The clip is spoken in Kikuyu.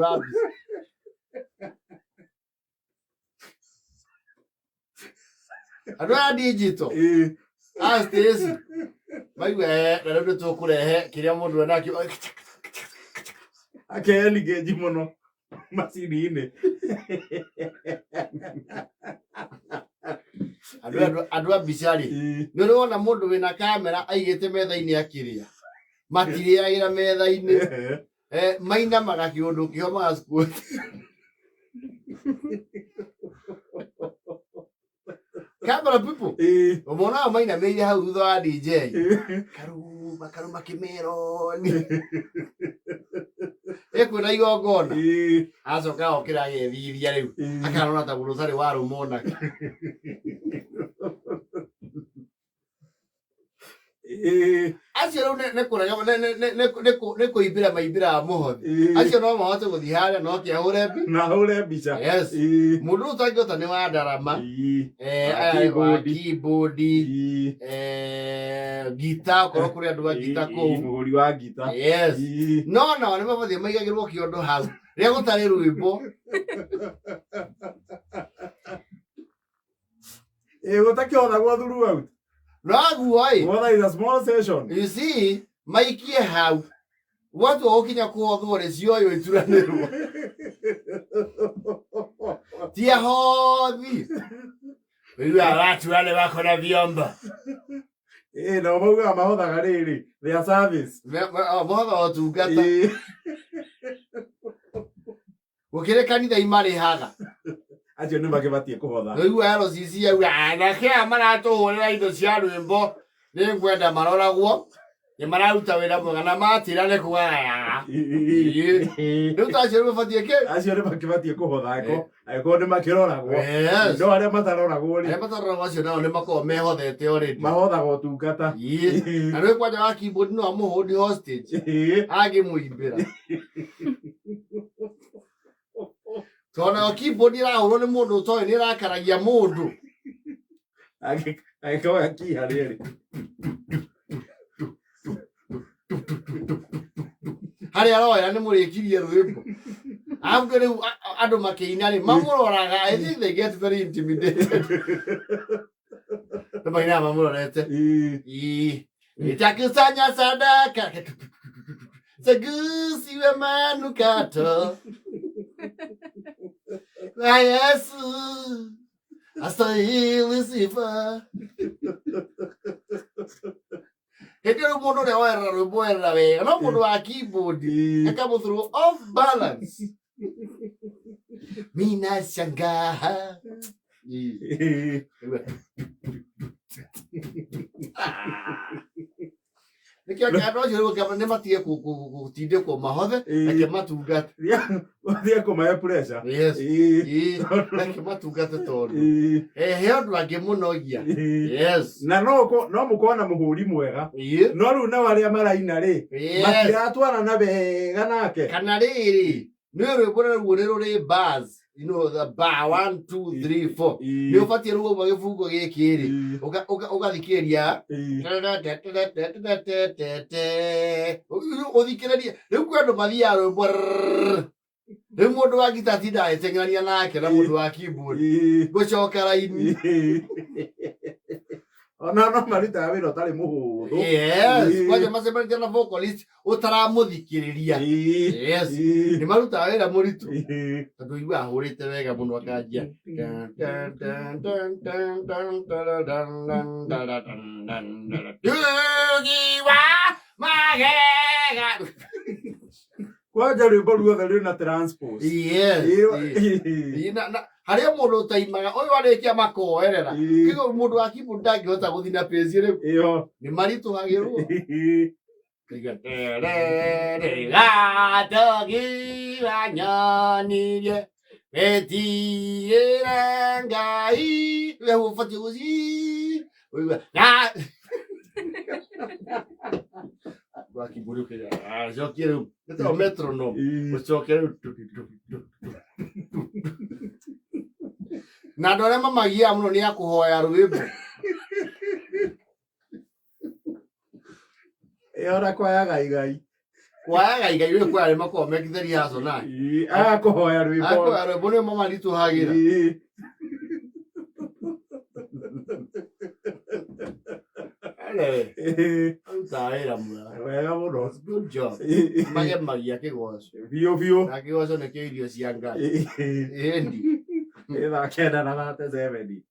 kũhũra mbica. Andũ aya digital artists maigua na rĩu nĩ tũkũrehe kĩrĩa mũndũ enakĩo. Akeengage mũno macini-inĩ. Andũ a mbica rĩ, nĩ ũrĩ wona mũndũ wĩna kamera aigĩte metha-inĩ akĩrĩa? Matirĩagĩra metha-inĩ. Mainamaga kĩũndũ kĩho magacukuo. Camera people ũmonaga mainamĩire hau thutha wa DJ, karuma karuma kĩmeroni ĩkwĩna igongona, acoka okĩra agethithia rĩu akarona ta mũndũ ũtarĩ warũmwo nake. Acio rĩu nĩ kũrega nĩ kũimbĩra maimbĩraga mũhothi. Acio no mahote gũthiĩ harĩa no kĩahũre mbi Na hũre mbica. Yes. Mũndũ ũyũ ũtangĩhota nĩ wa ndarama. Wa aya wa keyboard. Keyboard, ngita, okorwo kũrĩ andũ a ngita kũu. Mũhũri wa ngita. Yes. No nao nĩ mabatiĩ maigagĩrwo kĩondo hau rĩrĩa gũtarĩ rwĩmbo. Ĩĩ, gũtakĩhothagwo throughout. Noguo ĩ. Whether is a small session. You see, maikie hau gwatua gũkinya kũhothwo rĩ, cioywo ituranĩrwo ti ahothi rĩu watua nĩ wakona vyombo. Ĩĩ, nao maugaga mahothaga rĩrĩ their service. Mahothaga ũtungata. Gũkĩrĩ kanitha imarĩhaga. Acio nĩ magĩbatiĩ kũhotha. Rĩu RCC yauga anake aya maratũhũrĩra indo cia rwĩmbo nĩ ngwenda maroragwo nĩ mararuta wĩra mwega na matĩra nĩ kugayaga rĩu ta acio nĩ mabatiĩ kĩ. Acio nĩ makĩbatiĩ kũhotha angĩkorwo nĩ makĩroragwo. Yes. No arĩa mataroragwo rĩ, Arĩa mataroragwo acio nao nĩ makoragwo mehothete already. Mahothaga ũtungata. Ĩĩ. Na rĩu kwanja wa keyboard no amũhũndi hostage angĩmũimbĩra, tondũ nayo keyboard ĩrahũrwo nĩ mũndũ ũtoĩ nĩ ĩrakaragia mũndũ. Angĩkoya kiha rĩrĩ. Harĩa aroya nĩ mũrĩkirie rwĩmbo arabu rĩu andũ makĩina rĩ mamũroraga. I think they get very intimidated nĩ mainaga mamũrorete. Ĩĩ. Nitakusanya sadaka segusiwe manukato kwa Yesu astahili sifa. Hĩndĩ ĩyo rĩu mũndũ ũrĩa woerera rwĩmbo werera wega, no mũndũ wa keyboard akamũthrow off balance. Mina shangaa. Ĩĩ. Nĩkĩo andũ acio rĩu nĩ matige gũtindĩkwo mahothe, reke matungate. Thiĩ kũmahe pressure. Yes. Ĩĩ, reke matungate tondũ he andũ angĩ mũnogia. Yes. Na no mũkorwo na mũhũri mwega, no rĩu nao arĩa maraina rĩ, matiratwarana wega nake. Kana rĩrĩ nĩ rwĩmbo naruo nĩ rũrĩ bars, the bar 1 2 3 4, nĩ ũbatiĩ rĩu wauma gĩbungo gĩkĩ rĩ, ũgathikĩrĩria ũthikĩrĩrie. Rĩu kwĩ andũ mathiaga rwĩmbo rrrr. Rĩu mũndũ wa ngita atinda agĩteng'erania nake na mũndũ wa keyboard gũcoka raini. Ona no marutaga wĩra ũtarĩ mũhũthũ. Yes. Kwanja macemanĩtie na vocalist ũtaramũthikĩrĩria. Yes. Nĩ marutaga wĩra mũritũ tondũ igua ahũrĩte wega mũno akanjia Tugiwa magega. Kwanja rwĩmbo ruothe rwĩna transpose. Yes. Ĩĩ, harĩa mũndũ ũtaimaga ũyũ arĩkia makoerera. Kigo mũndũ wa keyboard ndangĩhota gũthiĩ na pace rĩu nĩ maritũhagĩrwo. Gatogi wanyonirie wetigĩra Ngai we ũbatiĩ gũci ũigua na wakiburi ũkĩra cokie rĩu nĩtagwo metronome ũcoke rĩu tu, tu, tu, tu, tu. Na andũ arĩa mamagiaga mũno nĩ a kũhoya rwĩmbo. Ĩyo ona kwayaga igai. Kwayaga igai rä kwaya makoragwo mekite rehearsal nake. Ĩĩ, agakũhoya rwĩmbo. Akoya rwĩmbo nĩ mamaritũhagĩra. Ĩĩ. Anyway, Ĩĩ. arutaga wĩra mwega. Wega mũno. Good job. Ĩĩ. Magemagia kĩgoco. Biũ biũ. Na kĩgoco nĩkĩo irio cia Ngai. Ĩĩ. Ĩndi. Ĩ 9:37.